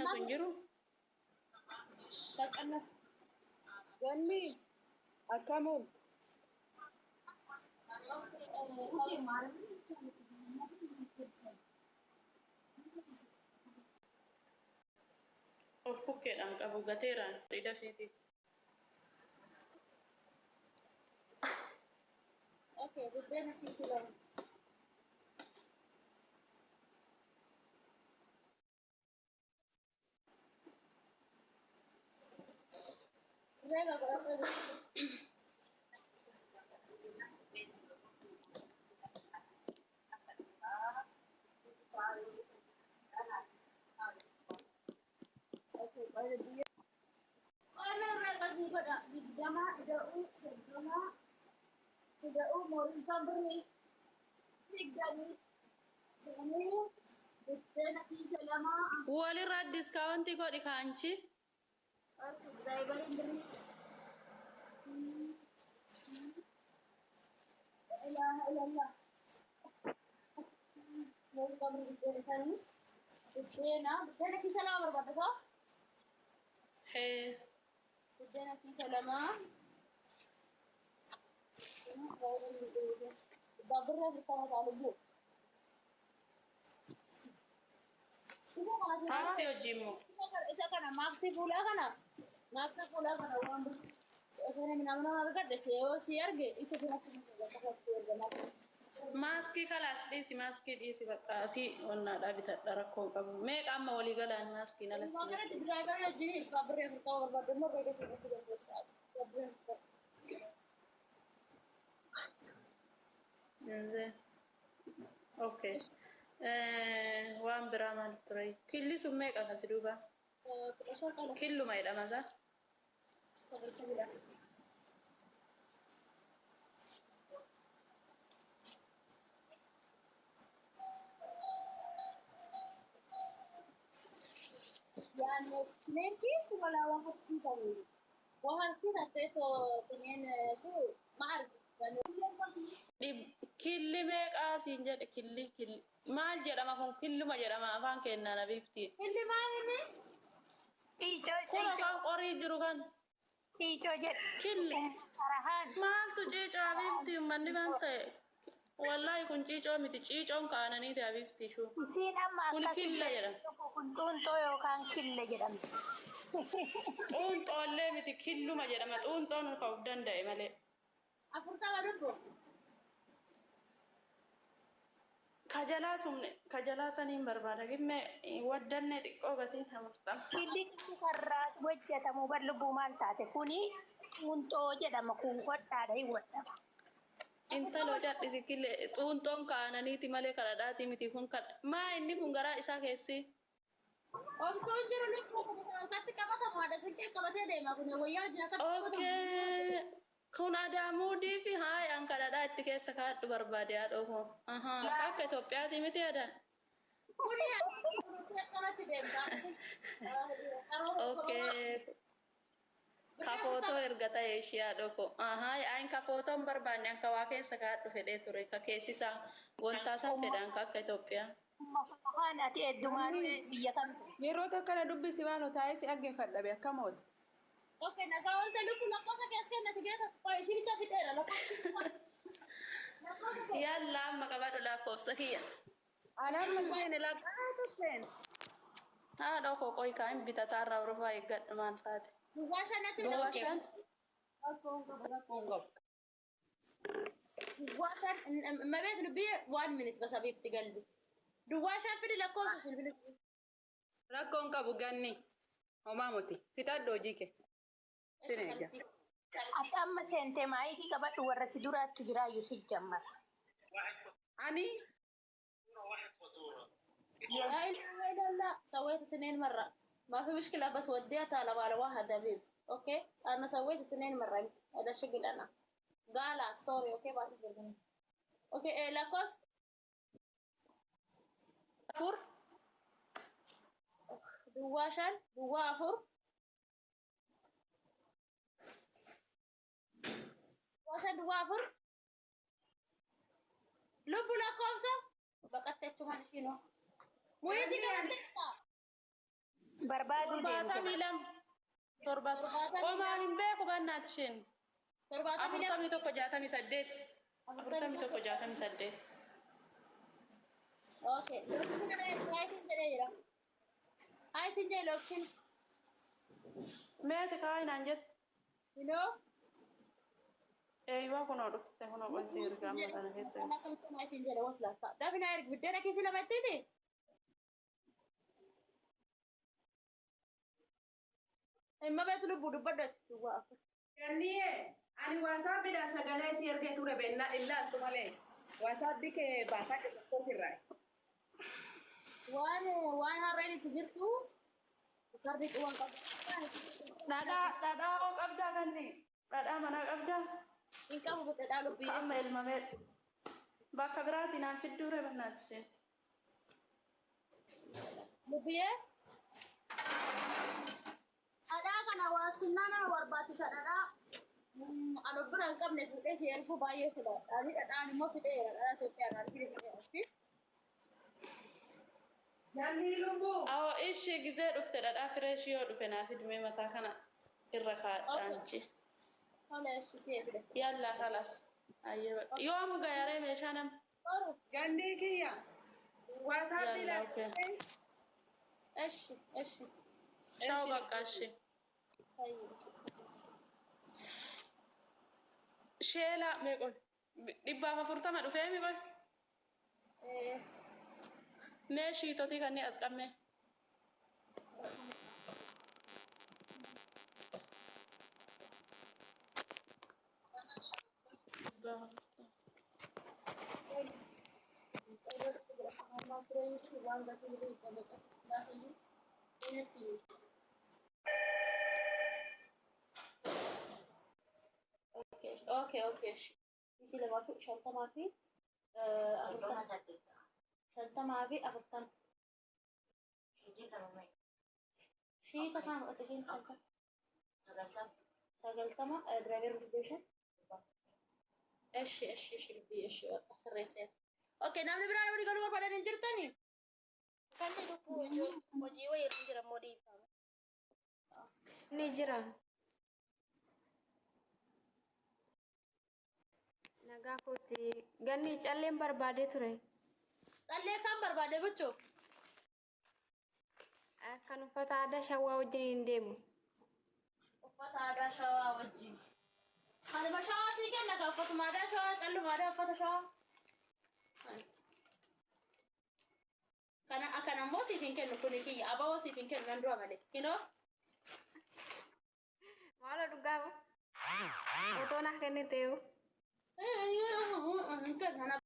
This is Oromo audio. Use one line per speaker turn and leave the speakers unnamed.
Qannasu hin jiru?
Qaqqannas.
Ganni akkam oolte?
Of bukkeedhaan qabu gateeraan dida isheetiif.
Okay, buddeena kiisii lama. Reega godhadhee. Qola irraa qasii godha. 20 ida'uu 30 ida'uu morinkaan birrii 25 buddeena kiisa lama.
Walirraa discount godhi kaanchi.
Diraayivariin birrii. La ilaha illallah. Morinkaan birrii 25 buddeena kiisa lama barbaadda soo?
Hee.
Buddeena kiisa lama. Birrii 40 ta'a lubbuu. Isa kana
Taaksii hojii immoo.
Isa kana maaksii fuulaa kana waan kana minamina argadhe yoo si arge isa sinatti
Maaskii kalaas dhiisi, maaskii dhiisi, bakka asii onnaadhaa bitadha, rakkoo hin qabu. Meeqa amma walii galaan maaskiin alatti?
Walumaa galatti diraayivarii wajjin abbaa birrii 40 barbaadde immoo reega sirreessuu dandeessa. Abbaa birrii 40.
Inzee. Okay. Waan biraa maal ture? Killi sun meeqa kasi duuba?
15 qala.
Killuma jedhama isaa.
90dha. يعني اثنين كيس ولا واحد كيس أو واحد كيس حطيته اثنين، شو ما أعرف يعني.
Killi meeqaa siin jedhe, killi killi. Maal jedhama kun? Killuma jedhama afaan kennaa nabiifti.
اللي ما يعني
Ciicoo.
Kun
Ciicoo.
afaan qorii jiru kan.
Ciicoo jedhu.
Killi.
Farahaan.
Maaltu ciicoo habiibti? Uummanni maal ta'e? Wallaahi kun ciicoo miti, ciicoon kaananiiti habiibti shuu.
Isiin amma
Kun
akkas
killa jedhama.
Tokko kun xuunxoo yookaan killa jedhamti.
Xuunxoollee miti, killuma jedhama. Xuunxoon kan of danda'e malee.
40 lubbu.
Kajalaa sumne kajalaa saniin barbaada. Gimme waddannee xiqqoo gatiin 40.
Killi karraa hojjetamu bar lubbuu maal taate, kuni xuunxoo jedhama, kun hodhaadha, hin hodhama.
Intaloo cadhisi, kille xuunxoon kaananiiti malee kadhadhaati miti kun kan maa inni kun garaa isaa keessi.
Omtuun jiru lubbuu kun harkatti qabatamu, haadha sinqee qabatee deema, kun wayyaa wajjin harkatti qabatamu.
Okay. Kun adaamuudii fi haayaan kadhadhaa itti keessa kaadhu barbaade haadhoo koo. Ahaa. Akka Itoophiyaati miti adaa.
Kuni akkanatti deemta. Haadha sinqee.
Okay. Ka footoo erga ta'e ishee haadhoo koo. Ahaa. Ayin ka footoo hin barbaanne, anka waa keessa kaadhu fedhee ture. Ka keessisaa wantaa san fedhan ka akka Itoophiyaa.
Farahaan, ati heddumaan biyya kam?
Yeroo tokko na dubbisi maaloo, taa'ee si dhaggeeffadha be, akkam oolte?
Okay, nagaa oolte lubbu, lakkoofsa keessa kennati geeta. Qoy ishii bicha fixeera lakkoofsa.
Yalla amma qabadhu lakkoofsa kiyya.
Ani amma seene, lakkaatu seene.
Haadhoo koo, qoy kaa hin bitataarraa Awurooppaa eeggadhu, maal taate?
Duwwaa shanatti.
Duwwaa 5.
Rakkoon qabu, rakkoon qabu.
5 mabeet lubbii, one minute bas habiibti galbi. 05 fidi lakkoofsa bilbila.
Rakkoon qabu ganni. Homaa muti. Fixadhu hojii kee. Sin eega.
Ati amma seentee maayikii qabadhu, warra si duraattu jiraayyuu si jammara.
Ani
لا اله الا الله، سويت اثنين مرة، ما في مشكلة، بس وديتها على على واحد حبيب. okay، انا سويت اثنين مرة، انت هذا شغل انا قالت sorry. okay، بعتذر منك. okay، إيه لاكوس؟
4.
05 04 05 04 lubbu lakkoofsa baqatte achumaan ishiinoo muyiiti qabatte.
Barbaaduu deemte.
72. Torba. Qomaan hin beeku bannaati isheen.
72.
41 68. 41 68.
Okay. Hi sin jedhee jira. Hi sin jedhe location.
Meeti kaayinaan jette.
Hello.
Eeyyuu, kunoo dhufte, kunoo qoysii erga amma kana keessa.
Akkamitti isin jedhe waslaata. Dafina ergi biddeena kiisii lamattiiti. Himma beetu lubbuu dubbadhati. Duwwaa 4.
Ganniye, ani WhatsAppiidhaan sagalee si ergee ture beennaa illaaltu malee. WhatsAppi kee baasaa tokko irraa.
Waan harreen itti jirtu fardi waan qabu.
Dhadhaa hoo qabdaa kanni? Dhadhaa manaa qabdaa?
Hin qabu dhadhaa lubbii.
Ka amma elmamee bakka biraatiin naan fidduure bannaati isheen.
Lubbiyee. Dhadhaa kana waasinnaa nama barbaachisa dhadhaa. Ani bira hin qabne fuudhee si erguu baay'ee sodaadha. Ani dhadhaan immoo fixeera, dhadhaa Itoophiyaa irraa arginu fixeera.
Ganni lubbuu.
Awoo, ishii gizee dhufte dhadhaa fresh yoo dhufe naa fidumee mataa kana irra kaadhaanchi.
Tola, ishii si fide.
Yalla kalas. Yoo amma gaaree meeshaa nama.
Oru.
Ganni kiyya. WhatsAppiidhaan.
Yalla, okay.
Eshi eshi.
Shaw bakka ishee. Sheelaa meeqoy? 140 dhufee miqoy? Mee shiitotii kanneen as qabmee. 140.
Okay. Miti 2 fi 50 fi 40.
38.
50 fi 40. Shiita kan fudhate isheen 50.
90.
90 driver dubbishan. Eshi eshi eshi dubbii eshi bakka sirreesseera. Okay, namni biraa namni galuu barbaadan hin jirtanii?
Kan lubbuu hojii wayii irra jira immoo dhiifama.
Ni jira. Nagaa kooti. Ganni, calleen barbaadee ture.
Callee kan barbaade buchuu?
Kan uffata aadaa shawaa wajjin hin deemu.
Uffata aadaa shawaa wajjin. Kanuma shawaa sii kenna kan uffatuma aadaa shawaa, calluma aadaa uffata shawaa. Kana kana ammoo siif hin kennu, kuni kiyya abawoo siif hin kennu nan dura malee. Kinoo.
Maala dhugaa otoo naaf kenniteeyu.
Hin kennu.